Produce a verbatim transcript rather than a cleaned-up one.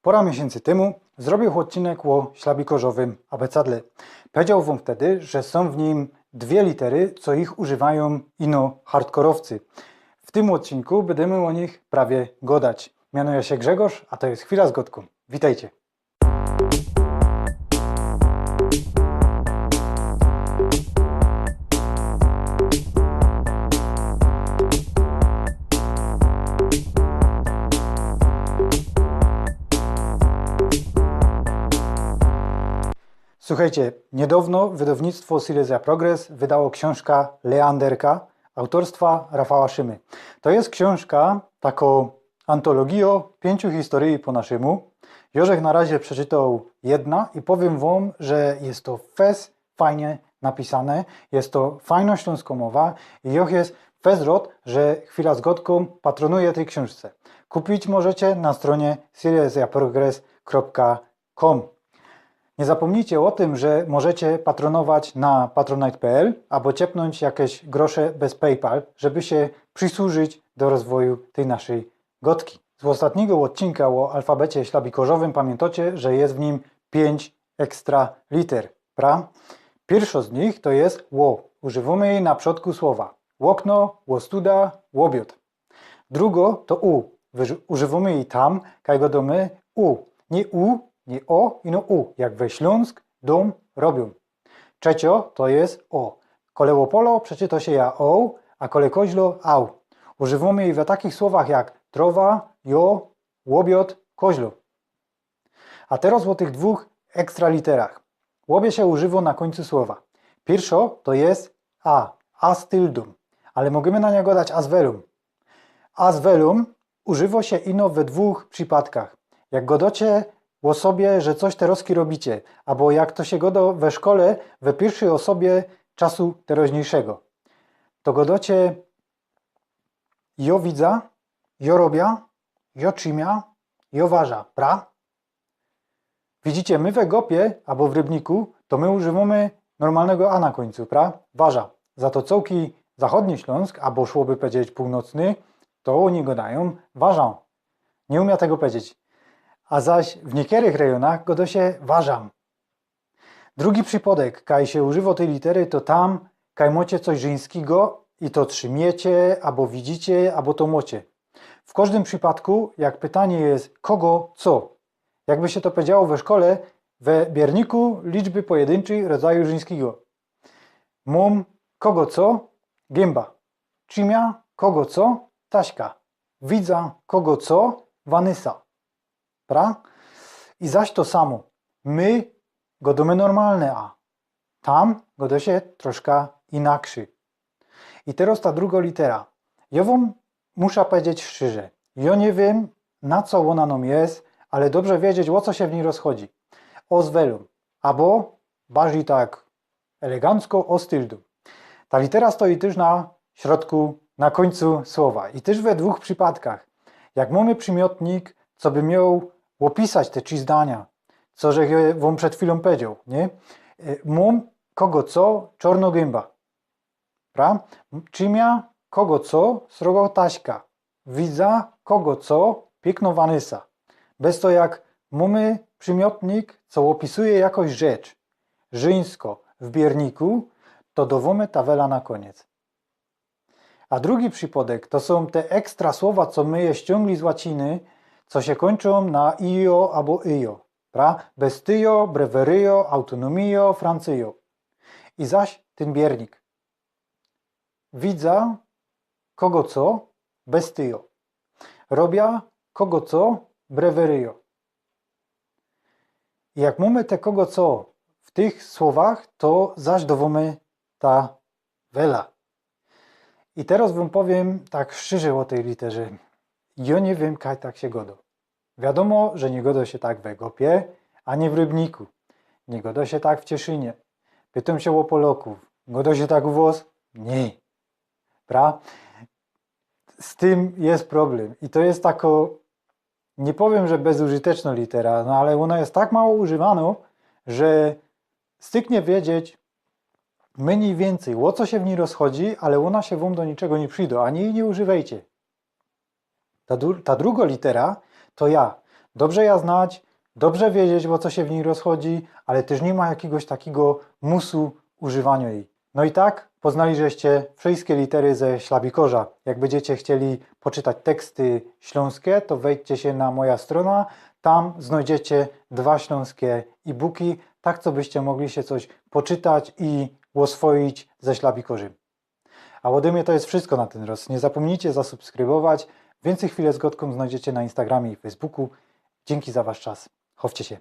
Pora miesiyncy tymu zrobiōł odcinek ô ślabikŏrzowym abecadle. Powiedzioł wōm wtedy, że sōm w nim dwie litery, co ich używajōm ino hardkorowcy. W tym odcinku bydymy ô nich prawie godać. Mianujã sie Grzegorz, a to je Chwila z Godkōm. Witejcie. Suchejcie, niydŏwno wydownictwo Silesia Progress wydało ksiōnżka Leanderka autorstwa Rafała Szymy. To je ksiōnżka, takŏ antologijŏ piyńciu historyji po naszymu. Jŏ żech na razie przeczytoł jedna i powiym wōm, że je to fest fajnie napisane, je to fajnŏ ślōnskŏ mowa i jŏ żech fest rŏd, że Chwila z Godkōm patronuje tyj ksiōnżce. Kupić możecie na strōnie silesiaprogress kropka com. Niy zapōmnijcie ô tym, że możecie patronować na patronite kropka pl abo ciepnōńć jakeś grosze bez PayPal, żeby sie przisłużyć do rozwoju tyj naszyj godki. Z ôstatnigo odcinka ô alfabecie ślabikŏrzowym pamiyntajcie, że je w nim piyńć ekstra liter, pra? Piyrszŏ z nich to je ł. Używōmy jij na przodku słowa: ôkno, ôstuda, ôbiŏd. Drugŏ to u. Wyż-, używōmy jij tam, kaj godōmy u. Niy u, niy ô, ino u, jak we Ślōnsk, dōm, robiōm. Trzeciŏ to je ô. Kole ôpolŏ przeczytŏ sie ja ôł, a kole koźlo ôł. Używōmy jij we takich słowach jak trŏwa, jŏ, ôbiŏd, koźlo. A terŏz ô tych dwōch ekstra literach. Ôbie sie używŏ na kōńcu słowa. Piyrszŏ to je a, a z tyldōm. Ale możymy na niego godać a z welōm. A z welōm używŏ sie ino we dwōch przipadkach. Jak godŏcie ô sobie, że coś terŏzki robicie, abo jak to sie godŏ we szkole we piyrszej ôsobie czasu terŏźniyjszego. To godŏcie: jŏ widza, jŏ robia, jŏ trzimia, jŏ waża, pra? Widzicie, my we Gopie abo w Rybniku to my używōmy normalnego a na kōńcu, pra? Waża. Za to cołki zachodni Ślōnsk, abo szłoby powiedzieć pōłnocny, to ôni godajōm ważã. Niy umiã tego powiedzieć. A zaś w niykerych rejonach godŏ sie ważã. Drugi przipŏdek, kaj sie używŏ tyj litery, to tam, kaj mŏcie coś żynjskigo i to trzimiecie, abo widzicie, abo to mŏcie. W kożdym przipadku, jak pytanie je, kogo, co? Jakby sie to powiedziało we szkole, we bierniku liczby pojedyńczij rodzaju żynjskigo. Mōm kogo, co? Gymba. Trzimia kogo, co? Taśka. Widza kogo, co? Wanysa. Pra? I zaś to samo. My godōmy normalne a. Tam godŏ sie troszka inakszy. I terŏz ta drugŏ litera. Jŏ wōm musza powiedzieć szczyrze. Jŏ niy wiym, na co ôna nōm je, ale dobrze wiedzieć, ô co sie w nij rozchodzi. Ôzwelōm. Abo, bardzij tak elegancko, ôstyldōm. Ta litera stoi tyż na środku, na kōńcu słowa. I tyż we dwōch przipadkach. Jak mōmy przimiotnik, co by mioł ôpisać te trzi zdania, co żech wōm przed chwilōm powiedzioł, niy? E, mōm kogo, co? Czŏrnŏ gymba. Pra? Trzimia kogo, co? Srogŏ taśka. Widza kogo, co? Piyknŏ Wanysa. Bez to, jak mōmy przimiotnik, co ôpisuje jakoś rzecz, żynjsko, w bierniku, to dŏwōmy ta wela na kōniec. A drugi przipŏdek to sōm te ekstra słowa, co my je ściōngli z łaciny, co sie kōńczōm na ijŏ abo yjŏ. Pra? Bestyjŏ, breweryjŏ, autōnōmijŏ, francyjŏ. I zaś tyn biernik. Widza kogo, co? Bestyjŏ. Robia kogo, co? Breweryjŏ. I jak mōmy te kogo, co w tych słowach, to zaś dŏwōmy ta wela. I terŏz wōm powiym tak szczyrze ô tyj literze. Jŏ niy wiym, kaj tak sie godŏ. Wiadōmo, że niy godŏ sie tak we Gopie, ani w Rybniku. Niy godŏ sie tak w Cieszynie. Pytōm sie ô Polŏkōw. Godŏ sie tak u wŏs? Niy. Pra? Z tym je problym. I to je takŏ, niy powiym, że bezużytecznŏ litera, no ale ôna je tak mało używanŏ, że styknie wiedzieć mynij wiyncyj, ô co sie w nij rozchodzi, ale ôna sie wōm do niczego niy przidŏ, ani jij niy używejcie. Ta dru-, ta drugŏ litera to ja. dobrze jã znać, dobrze wiedzieć, ô co sie w nij rozchodzi, ale tyż niy ma jakigoś takigo musu używaniŏ jij. No i tak poznali żeście wszyjske litery ze ślabikorza. Jak bydziecie chcieli poczytać teksty ślōnske, to wejdźcie sie na moja strōna, tam znojdziecie dwa ślōnske e-booki, tak co byście mogli sie coś poczytać i ôswojić ze ślabikorzym. A ôdy mie to je wszysko na tyn roz. Niy zapōmnijcie zasubskrybować. Wiyncyj Chwile z Gŏdkōm znojdziecie na Instagramie i Facebooku. Dziynki za wasz czas. Chowcie sie.